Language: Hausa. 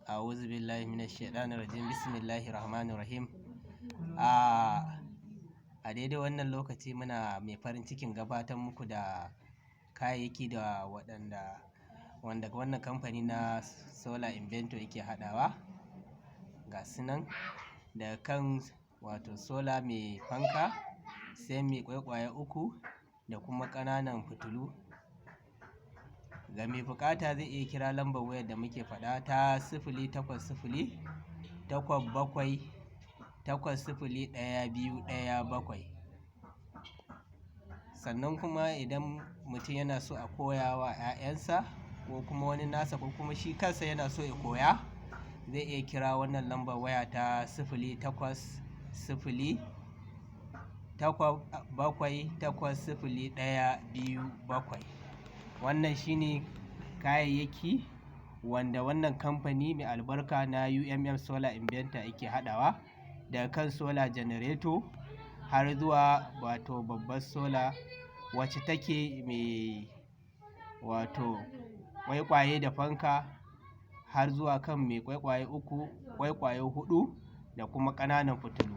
A'udhu billahi minash shaitanir rajim. Bismillahir rahmanir rahim. A daidai wannan lokaci muna mai farin cikin gabatar muku da kayayyaki da waɗanda wanda wannan kamfani na Solar Inventor yake haɗawa. Ga su nan daga kan wato solar mai fanka, sai mai ƙwaiƙwaye uku da kuma ƙananan fitilu. Ga mai buƙata zai iya kira lambar wayar da muke faɗa ta 080 87 80 12 17. Sannan kuma idan mutum yana so a koya wa 'ya'yansa ko kuma wani nasa ko kuma shi kansa yana so ya koya, zai iya kira wannan lambar waya ta 080 87 80 127. Wannan shine kayayyaki wanda wannan kamfani mai albarka na UMM Solar Inventor yake haɗawa, daga kan solar generator har zuwa wato babbar solar wacce take mai wato ƙwaiƙwaye da fanka, har zuwa kan mai ƙwaiƙwaye uku, ƙwaiƙwaye huɗu da kuma ƙananan fitilu.